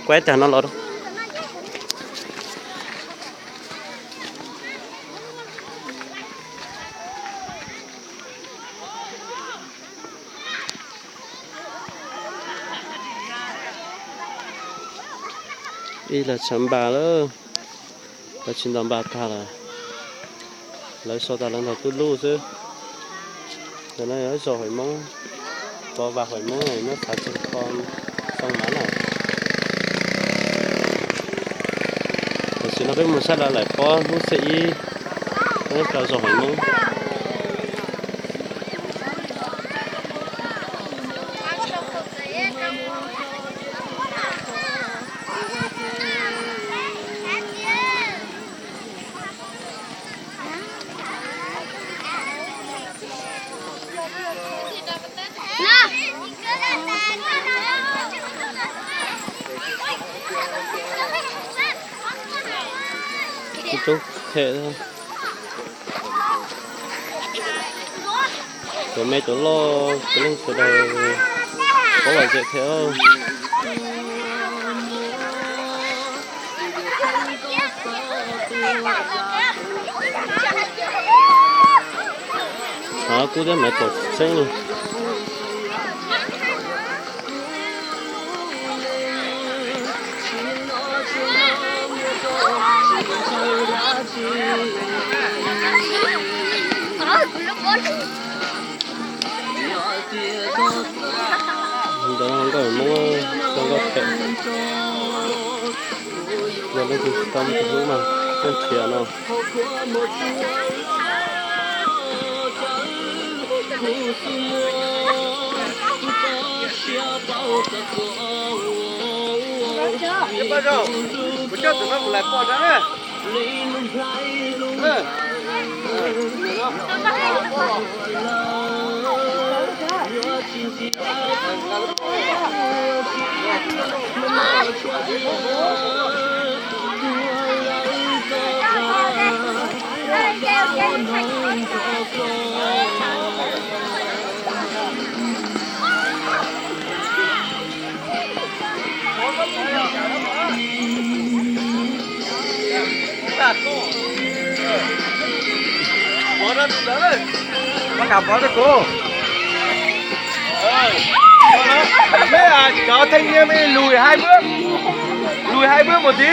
Kuaib tag no los. Ib lawv tshav npas lawm, lawv tsis ntaus npas tag lawm. Lawv sau tas lawv ntaus tuj luj xwb. Ntawm no yog ib zos Huaim Moob, pov Vam Huaim Moob nyob xav tseem kho Xoo Mav na. Tam sim no peb mus saib lawv laim pob hnub xiab ib nyob rau zos Huaim Moob. Cov me cov loj, cov leej sawv daws paub lom zem thiab. Tshav kub thiab mas pom tseeb li. Ntawd nkauj Hmoob, nkauj phem. Yog leej twg tsis tau muaj tus hlub mas koj nrhiav no. Pov rau kuv. Mej cov theej niam mej lùi hai bước, lùi hai bước một tí.